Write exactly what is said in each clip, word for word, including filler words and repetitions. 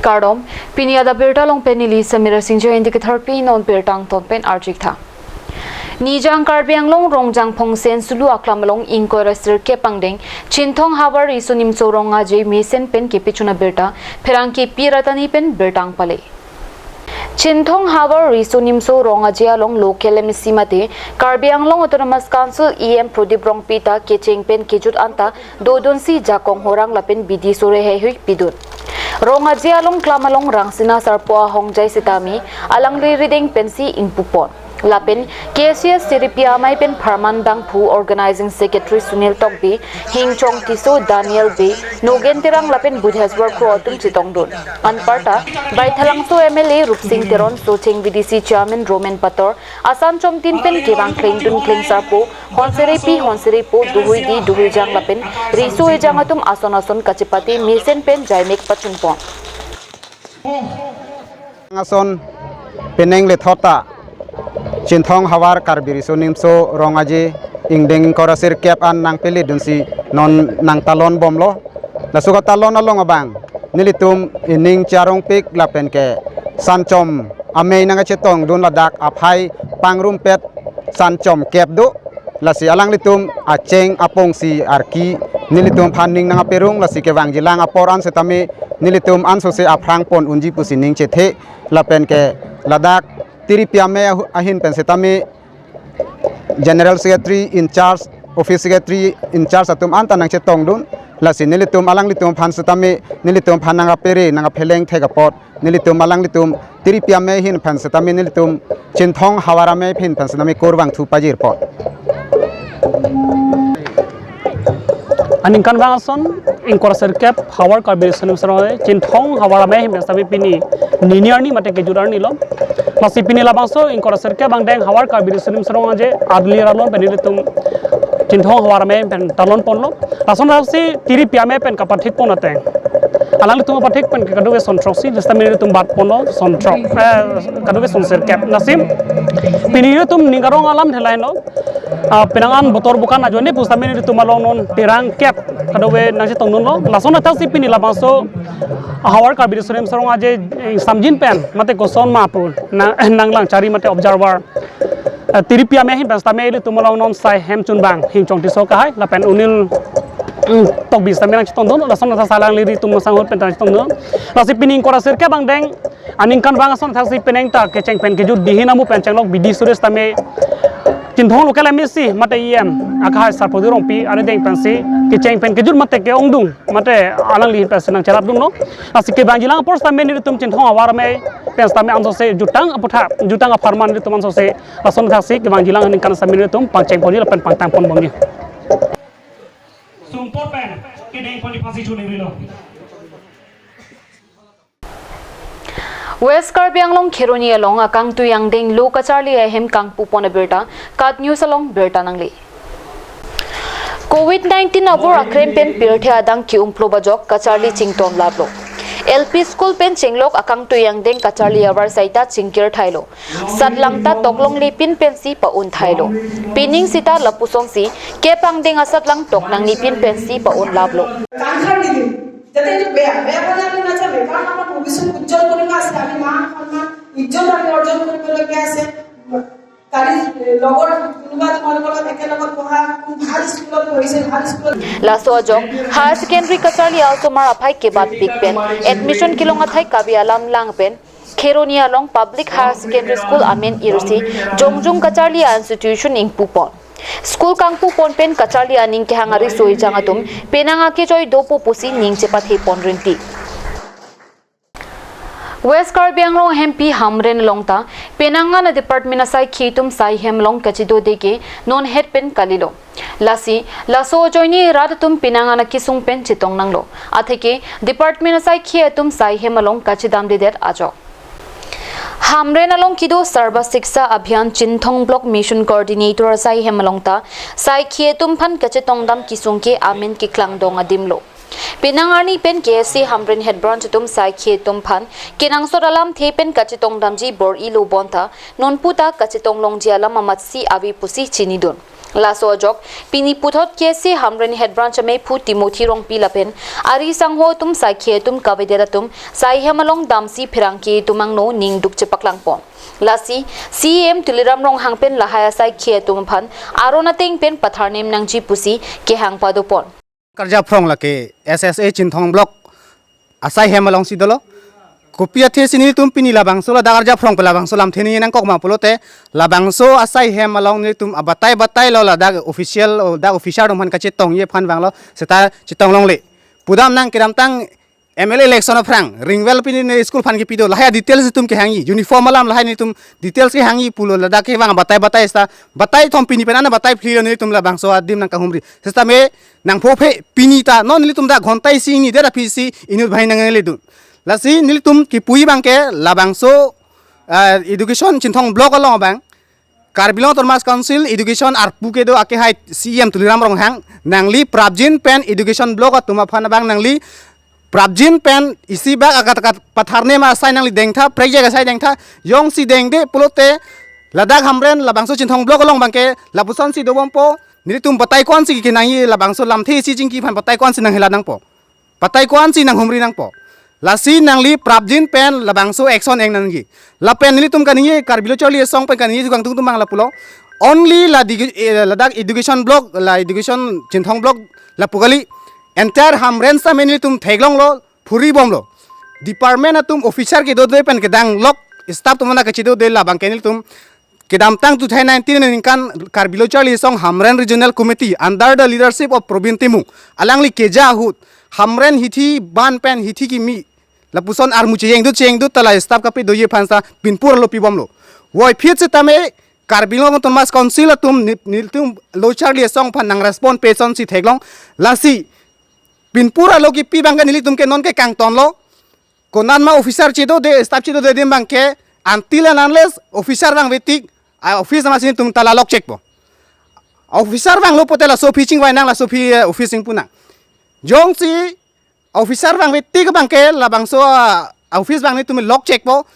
Kardom, pini adap birta along pen neli Samira Singh Jain dikit tharpi non birta angton pen arjik tha. Nijang Karbi Anglong Rongjang Phongsen Sulu Aklam along ingkoi ra sirkep angdeng Chinthong Havar Riso Nimso Rong Aje mesen pen kepichun abirta pherangke P Ratani pen birta angpale. Chinthong Havar Riso Nimso Rong Aje along local M A C mate Karbi Anglong Autonomous Council E M Prodip Rongpi ta kecheng pen kejut anta dodunsi jakong horang lapen bidi sore heihui pidun. Rong Aje along klam along Rangsina Sarpo ahongjai sitame alangli rideng pensi ingpupon. Lapen K C S Tiripi Amei pen Pharman Bangphu, Organizing Secretary Sunil Tokbi, Hingchong Tisso, Daniel Bey, Nogen Terang lapen Budheswar Kro atum chetongdun. Anparta Baithalangso M L A Rupsing Teron, Socheng V D C Chairman Roman Pator, asan chomtin pen kevang klengdun kleng sarpo, honserepi honserepo, duhuidi duhuijang lapen riso ejang atum ason ason kachepate mesen pen jaimek pachunpon. Ason penang lethota Chinthong Havar Karbi Riso Nimso Rong Aje ingdeng ingkoi ra sirkep an nangpeledunsi non nangtalon bomlo. Laso katalon along abang nelitum ining charongpik lapen ke sanchom amei nangkachetongdun ladak aphai pangrumpet sanchom kep do. Lasi alanglitum acheng apongsi arki nelitum aphan ning nangkaperung, lasi kevangjilang apor an setame nelitum ansose aphrang pon unji pusi ning chethe lapen ke ladak Tiripi Amei ahu-, ahin pen setame General Secretary in charge, Office Secretary in charge atum anta nangchetongdun. Lasi nelitum alanglitum aphan setame nelitum aphan nangkapere nangkapheleng thek apot nelitum alanglitum Tiripi Amei ahin pen setame nelitum Chinthong Havar Amei ahin pen setame kurvangthu pajirpon. Aningkanvang ason ingkoi ra sirkep Havar Karbi Riso Nimso Rong Aje Chinthong Havar Amei ahin pen setame pini nini arni mate kejut arni lo. Lasi pini labangso ingkoi ra sirkep angdeng Havar Karbi Riso Nimso Rong Aje arli aralon pen nelitum Chinthong Havar Amei pen talon ponlo. Lason athasi Tiripi Amei pen kapathik pon ateng alanglitum kapathik pen kadokave son throksi, lasi nelitum bat ponlo son throk, eh, kadokave son sirkep. Lasi pini nelitum ning karong alam thelaino. Ah, penang an botor bukan ajoine pusitame nelitum along non terang kep kadokave nangchetongdunlo. Lason athasi pini labangso Havar Karbi Riso Nimso Rong Aje, eh, samjin pen mate koson ma pu nang, nanglang chari mate observer, eh, Tiripi Amei ahin pen setame ilitum along non sai hem chunbang Hingchong Tisso kahai lapen Unil, mm, Tokbi setame nangchetongdun, lason athasi alangli ritum sanghut pen nangchetongdun. Lasi pini ingkoi ra sirkep angdeng aningkanvang ason athasi penang ta kecheng pen kejut dihin amu pen chenglok bidi sore setame Chinthong local M A C mate E M akahai Sar Prodip Rongpi arideng pensi kecheng pen kejut mate ke-ongdung mate alangli ahin pensi nangcherapdunlo. Lasi kevangjilang apor setame nelitum Chinthong Havar Amei pen setame ansose jutang aputhak, jutang apharman nelitum ansose lason athasi kevangjilang aningkan setame nelitum pangcheng ponji lapen pangtang pon bomji. Sumpot pen kedeng ponji aphansi chunirilo. West Karbi Anglong Kheroni along akangtui angdeng lo kacharli ahem kangpupon abirta KAT News along birta nangle. Covid nineteen avur akrem pen pirthe adang ke-ungplo bajok kacharli chington laplo. L P school pen chenglok akangtui angdeng kacharli avarsai ta chingkir thailo. Satlang ta toklongle pin pensi pa-un thailo. Pining sita lapusonsi kep angdeng asatlang tok nangne pin pensi pa-un laplo. কাম খালি দিন, যাতে এইটো বেয়া, বেয়া বনালে নাযাবে, কাৰণ আমাৰ ভৱিষ্যত উজ্জ্বল কৰিব আছে, আমি মান সন্মান, ইজ্জত আমি অৰ্জন কৰিবলগীয়া আছে। কালি, এ, লগৰ কোনোবা তোমালোকৰ লগত একেলগত পঢ়া, কোন ভাল স্কুলত পঢ়িছে, ভাল স্কুলত Laso ajok higher secondary kacharli asomar aphai kebatpik pen admission kelong athai kave alam lang pen Kheroni along Public Higher Secondary School amen irsi jongjung kacharli a-institution ingpupon. School kangpupon pen kacharli aning kehang ariso ejang atum penang akejoi dopo pusi ning chepathepon rinti. West Karbi Anglong ahempi Hamren along ta penang an a-department asaikhi atum saihem along kachedodeke non het pen kalilo. Lasi laso ajoine rat atum penang an akesung pen chetong nanglo. Atheke department asaikhi atum saihem along kachedamdedet ajok. Hamren along kedo Sarva Shiksha Abhiyan Chinthong Block Mission Coordinator asaihem along ta saikhi atum aphan kachetongdam kesung ke amen keklangdong adimlo. Penang arni pen K S A Hamren Head Branch atum saikhi atum aphan kenangsot alamthe pen kachetongdamji bor-ilo bonta nonpu ta kachetonglongji alam amatsi ave pusi chinidun. Laso ajok, pini puthot K S A Hamren Head Branch amephu Timothy Rongpi lapen ari sangho atum, saikhi atum, kavedet atum, saihem along damsi pherangke atum angno ningduk chepaklangpon. Lasi, C E M Tuliram Ronghang pen lahai asaikhi atum aphan aron ateng pen patharnem nangji pusi kehang padopon. Karjaphrong lake S S A Chinthong Block asaihem alongsi dolo. Kopi athe si nelitum pini labangso ladak Karjaphrong pen labangso lamthe nangkok ma pulote, labangso asaihem along nelitum abatai batai lo, ladak official, dak officer atum aphan kachetongji aphan vanglo, seta chetong longle. Pudamnang kedamtang M L A election aphrang, Ringwell pini ne school aphan kepi do, lahai details itum kehangji, uniform alam lahai nelitum details kehangji pulo, ladak kevang batai batai seta, batai thom pini pen ana batai phli lo nelitum labangso adim nangkahumri. Seta me nangpho phe pini ta, non nelitum dak ghonta isi ingni det aphi si inut bhai nangledun. Lasi nelitum kipuji abangke labangso, ah, education Chinthong Block along abang, Karbi Anglong Autonomous Council Education arpu kedo akehai C E M Tuliram Ronghang, nangli prapjin pen education block atum aphan abang nangli prapjin pen isi bak akat akat patharnem asai nangli dengtha, prekjak asai dengtha, jongsi dengde pulote ladak Hamren labangso Chinthong Block along abangke lapuson si dobompo, nelitum batai ko-ansi kenangji, labangso lamthe isi chingki aphan batai ko-ansi nanghelat nangpo. Batai ko-ansi nanghumri nangpo. Lasi nangli prapjin pen labangso action eng nangji. Lapen nelitum kaningje, Karbi Lo Charli Asong pen kaningje jukang tungtum bang lapulo. Only la digi-, eh, ladak education block, la education Chinthong Block lapu kali. Entire Hamren seta me nelitum theklonglo, phuribomlo. Department atum officer kedo doi pen kedanglok, staff atum ana kachedo doi, labangke nelitum kedamtang two thousand nineteen aningkan Karbi Lo Charli Asong Hamren Regional Committee under the leadership of Probin Timung, alangli keja ahut Hamren hithi ban pen hithi kimi lapuson armu cheyengdut cheyengdut ta la staff kapedoji aphan seta pinpur alo pibomlo. Voiphit setame Karbi Anglong Autonomous Council atum ni-, nelitum Lo Charli Asong aphan nangrespond pe asonsi theklong. Lasi pinpur alo kipi abangke nelitum ke nonke kangtonlo. Konatma officer chedo de, staff chedo de adim abangke, until and unless officer vangve tik, a office amatsi nelitum tala lock chekpo. Officer vanglo pulote laso aphi chingvai nang, laso aphi, eh, office ingpu nang. Jongsi officer vangve tik abangke labangso, ah, office abang nelitum lock chekpo.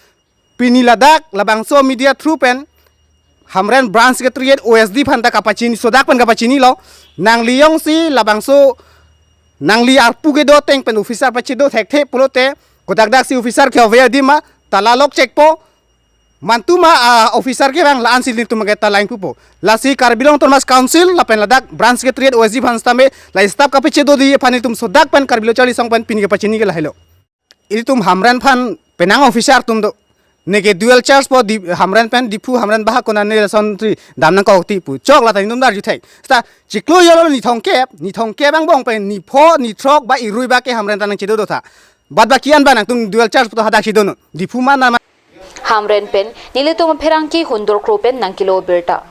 Pini ladak labangso media through pen Hamren Branch Secretariat O S D aphan ta kapachini, sodak pen kapachinilo. Nangli jongsi labangso nangli arpu kedo ateng pen officer pachedo thekthe pulote, kodak daksi officer ke ave adim ma, tala lock chekpo. Mantu ma, ah, officer kevang, la-ansi nelitum ke tala ingpupo. Lasi Karbi Anglong Autonomous Council lapen ladak Branch Secretariat O S D aphan setame la staff kapechedoji aphan nelitum sodak pen Karbi Lo Charli Asong pen pini kepachini ke lahelo. Ilitum Hamren aphan penang officer atum do. Neke dual charge po di Hamren pen Diphu Hamren bahak konane lason tri dam nangkok ti pu. Chok lata nelitum dar juthek. Seta chiklo jolo ni thomkep, ni thomkep angbong pen ni pho, ni throk ba irui ba ke Hamren ta nangchedo do tha. Bad ba kian ba nangtum dual charge puto hadak chedo non. Diphu ma na ma. Hamren pen nelitum apherangke Hundur Kro pen nangkelo birta.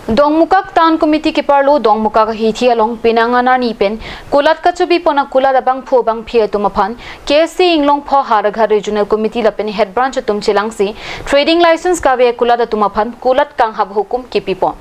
Dongmukak Town Committee keparlo Dongmukak hithi along penang anarni pen kulat kachobipon akulat abangphu abangphi atum aphan K S A Inglongpho Howraghat Regional Committee lapen Head Branch atum chelangsi trading license kave akulat atum aphan kulat kanghap hukum kepipon.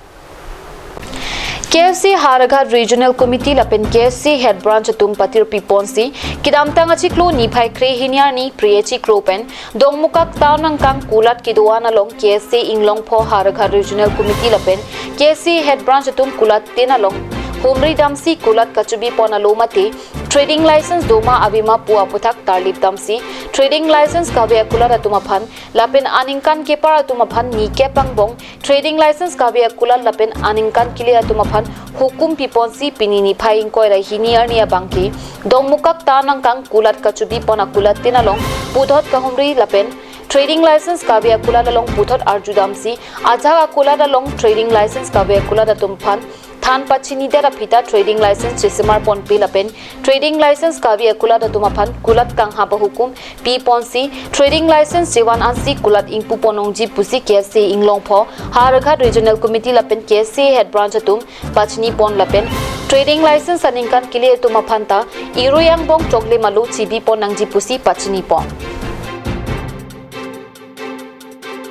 K S A Howraghat Regional Committee lapen K S A Head Branch atum patirpiponsi kedamtang achiklo niphai krehini arni Phre achiklo pen Dongmukak Town angkang kulat kedo-an along K S A Inglongpho Howraghat Regional Committee lapen K S A Head Branch atum kulat tin along humri damsi kulat kachobipon alo mate trading license doma avema pu aputhak tarlip damsi trading license kave akulat atum aphan lapen aningkan kepar atum aphan nikep angbong trading license kave akulat lapen aningkan kele atum aphan hukum piponsi pini niphai ingkoi ra hini arni abangke Dongmukak Town angkang kulat kachobipon akulat tin along puthot kahumri lapen trading license kave akulat along puthot arju damsi ajak akulat along trading license kave akulat atum aphan than pachinidet aphi ta trading license chesemarponpe lapen trading license kave akulat atum aphan kulat kanghap ahukum piponsi trading license chevan ansi kulat ingpupon ongji pusi K S A Inglongpho Howraghat Regional Committee lapen K S A Head Branch atum pachinipon lapen trading license aningkan kele atum aphan ta irui angbong choklim alo chebipon nangji pusi pachinipon.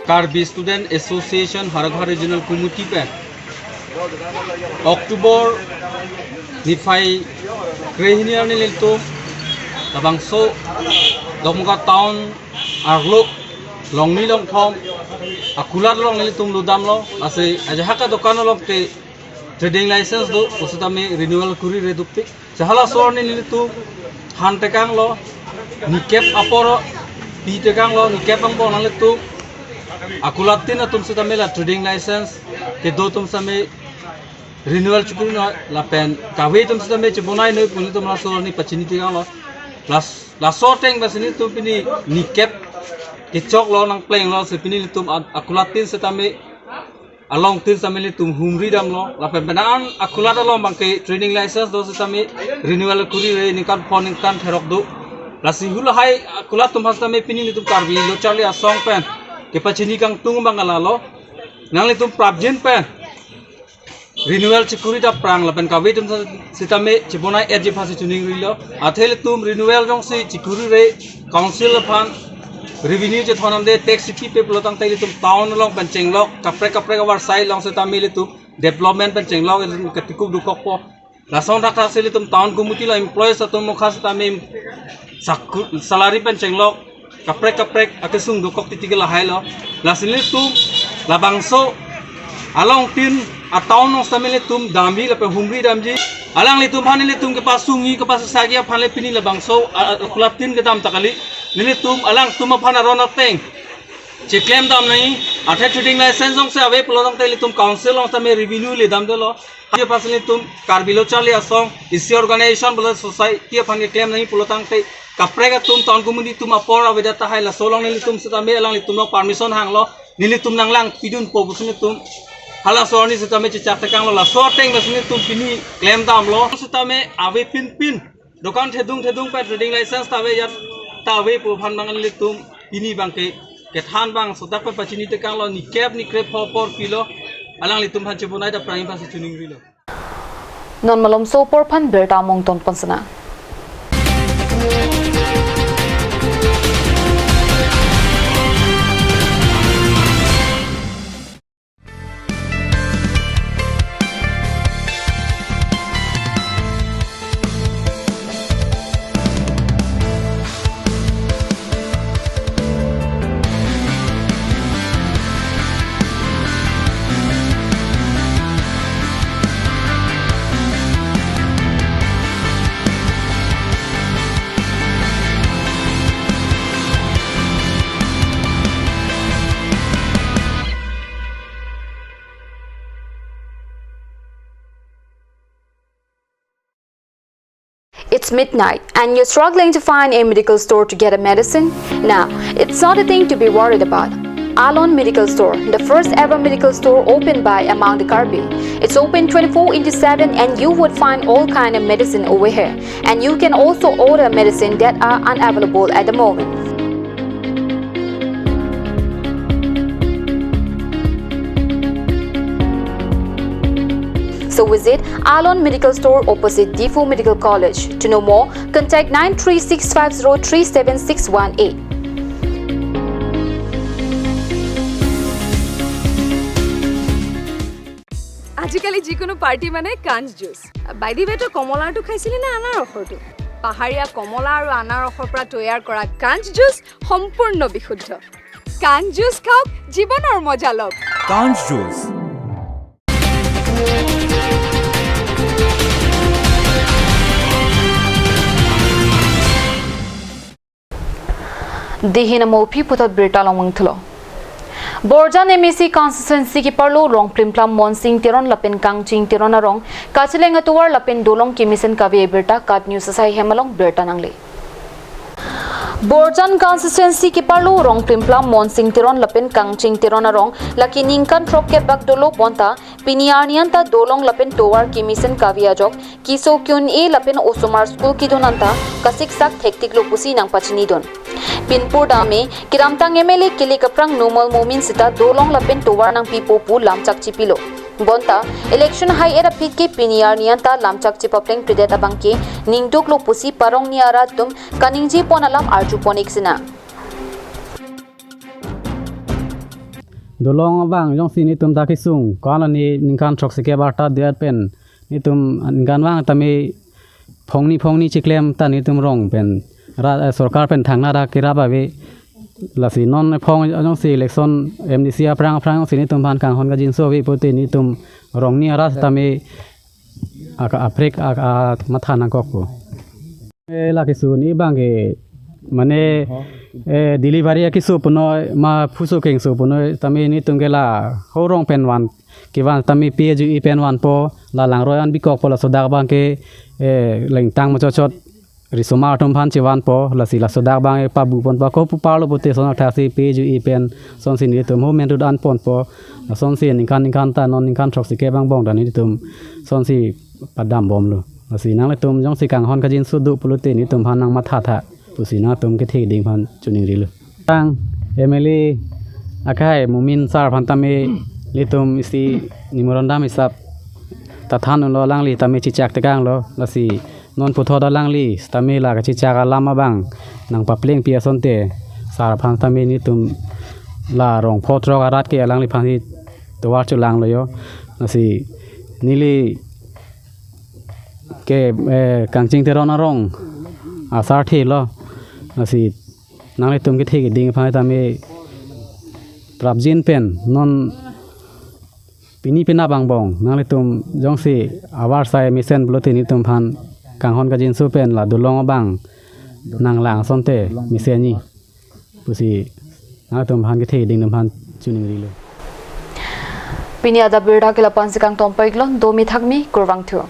Karbi Student Association Howraghat Regional Committee pen October niphai krehini arni nelitum labangso Dongmukak Town arlo longni longthom akulat along nelitum ludamlo, lasi ajahak adokan along ke trading license do, pusitame renewal kurire dopik. Lasi halaso arni nelitum han tekanglo, nikep apor pi tekanglo, nikep angbong nanglitum akulat tin atum sitame la trading license kedo atum sitame renewal chekurinoi lapen kave atum sitame chebonai noi pu nelitum laso arni pachini tekanglo. Las-, laso ateng basi nelitum pini nikep kechoklo nangplenglo, lasi pini nelitum a-, akulat tin sitame along tin sitame nelitum humri damlo, lapen penang akulat along abangke trading license do sitame renewal kurire ningkan pho ningkan therok do. Lasi hu lahai akulat atum aphan sitame pini nelitum Karbi Lo Charli Asong pen kepachini kangtung abang lalo. Nanglitum prapjin pen renewal chekuri ta prang lapen kave atum sitame chebonai-etji aphansi choningrilo. Athe ilitum renewal jongsi chekurire, council aphan revenue chethon damde, tax chipipe pulo tangte ilitum town along pen chenglok, kaprek kaprek avarsai along sitame ilitum development pen chenglok, ilitum ketikuk dokokpo. Lason thakthak si ilitum town committee lo employees atum mukha sitame saku-, salary pen chenglok, kaprek kaprek akesung dokok titi ke lahailo. Lasi nelitum labangso along tin atown along sitame nelitum damji lapen humri damji. Alanglitum aphan nelitum kepasungji kepasesagi aphan le pini labangso a-, a-, akulat tin kedam ta kali. Nelitum alangtum aphan aron ateng cheklem dam nangji. Athe trading license jongsi ave pulo tangte ilitum council along sitame revenue le damdelo. Hadi aphansi nelitum Karbi Lo Charli Asong isi organization bole society aphan keklem nangji pulo tangte kaprek atum town committee atum apor avedet tahai, laso along nelitum sitame alanglitum along permission hanglo, nelitum nanglangpidunpo pusi nelitum halaso arni sitame chechak tekanglo. Laso ateng basi nelitum pini klem damlo, sitame ave pinpin dokan thedung thedung pen trading license ta ave, ajat ta ave pu aphan abang nelitum pini abangke kethan abang sodak pen pachini tekanglo, nikep nikre pho apor pilo, alanglitum aphan chebonai ta prangji aphansi choningrilo. Non malomso apor aphan birta among tonpon sana. It's midnight and you're struggling to find a medical store to get a medicine? Now, it's not a thing to be worried about. Alon Medical Store, the first ever medical store opened by among the Karbi. It's open twenty-four into seven and you would find all kind of medicine over here. And you can also order medicine that are unavailable at the moment. So visit Alon Medical Store opposite Diphu Medical College. To know more, contact nine three six five zero three seven six one eight. আজিকালি যিকোনো পাৰ্টি মানে কাঞ্চ juice. By the ৱে, তই কমলাৰটো খাইছিলি নে আনাৰসৰটো? পাহাৰীয়া কমলা আৰু আনাৰসৰ পৰা তৈয়াৰ কৰা কাঞ্চ জুচ সম্পূৰ্ণ বিশুদ্ধ। কাঞ্চ জুচ খাওক, জীৱনৰ মজা লওক। কাঞ্চ juice. Dihin amopi puthot birta longmang thulo. Borjan M A C constituency keparlo Rongplimplam Monsing Teron lapen Kangching Teron arong kacheleng atovar lapen dolong kemesen kave abirta KAT News asai hem along birta nangle. Borjan constituency keparlo Rongplimplam Monsing Teron lapen Kangching Teron arong lake ningkan throkkep bak dolo bonta pini arni anta dolong lapen tovar kemesen kave ajok keso ke-un-e lapen osomar school kedun anta kasiksak thektiklo pusi nangpachinidun. Pinpur dame kedamtang M L A kele kaprang Numal Momin sita dolong lapen tovar nangpipo pu lamchak chipilo. Bonta election hai-et aphi ke pini arni anta lamchak chipapleng predet abangke ningduklo pusi parong ni arat atum kaningje pon alam arju pon ik sina. Dolong abang jongsi netum ta kesung ko-an ani ningkan throksikep arta diat pen netum ningkan vang tame phongni phongni chiklem ta netum rong pen ra-, eh, sorkar pen thangna ra kerap ave. Lasi non ephong jongsi election M D C aphrang aphrang si nelitum aphan kanghon kangjinso ave pulote nelitum rong ni arat tame aka aprek aka matha nangkokpo. Eh, la keso ni abang ke mane, eh, delivery keso punoi ma phuso kengso punoi tame nelitum ke la horong pen van kevan tame P H U E pen vanpo, la langroi an bikokpo, laso dak abang ke, eh, lengtang machotchot risomar atum aphan chevanpo, lasi laso dak abang ke pabu ponpo, ko pu parlo pulote son athak si P H U E pen sonsi nelitum ho main road an ponpo, sonsi ningkan ningkan ta non ningkan throksi ke bang bong ta nelitum sonsi padam bomlo. Lasi nanglitum jongsi kanghon kangjinso do pulote nelitum aphan nangmathatha pusi nangtum kethe ding aphan chiningrilo. Tang M L A akhai Momin sir aphan tame nelitum isi memorandum hisap ta thanlo, alangli tame chechak tekanglo, lasi non puthot alangli tame la kachechak alam abang nangpaplengpi asonte sir aphan tame nelitum la rong pho throk arat ke alangliphan si tovar cholanglo jo. Lasi neli ke, eh, Kangching Teron arong asarthe lo. Lasi nanglitum kethe keding aphan tame prapjin pen non pini penap angbong nanglitum jongsi avarsai mesen pulote nelitum aphan kanghon kangjinso pen la dolong abang nanglang asonte mesenji pusi nanglitum aphan kethe keding atum aphan chiningrilo. Pini adap abirta ke la-an si kangtompiklo, domi thakmi, kurvangthu.